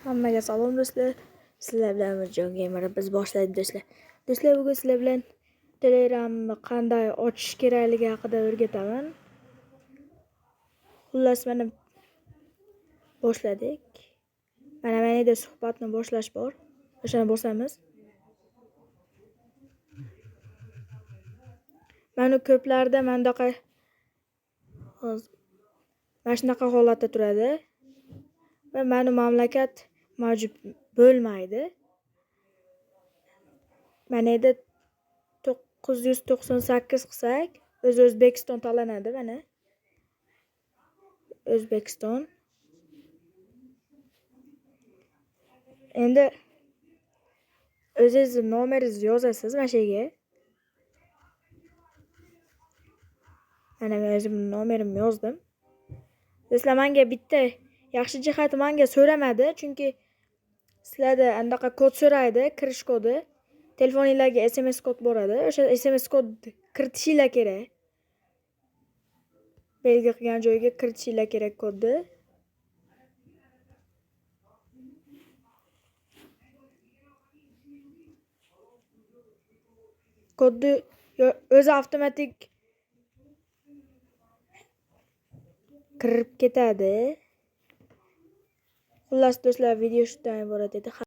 Hammaga salom do'stlar. Sizlar bilan Mirjon Gamer. Biz boshladik do'stlar. Do'stlar, bugun sizlar bilan Telegramni qanday ochish kerakligi haqida o'rgataman. Xullas, mana boshladik. Mana yerda suhbatni boshlash bor. O'shani bosamiz. Mana ko'plarda mana hozir mana shunaqa holatda turadi. Va mana mamlakat mavjud bo'lmaydi. Mana yerda 998 qilsak, o'zi O'zbekiston tanlanadi mana. O'zbekiston. Endi o'zingizni nomeringizni yozasiz mana shu yerga. Mana men o'zimning nomerimni yozdim. Do'stlar, menga bitta yaxshi jihati menga so'ramadi, chunki sizlarda anaqa kod so'raydi, kirish kodi. Telefoningizga SMS kod boradi. O'sha SMS kod kiritishinglar kerak. Belgi qilgan joyga kiritishinglar kerak kodni. Kodni o'zi avtomatik kirib ketadi. Xullas do'stlar, video shundan iborat edi.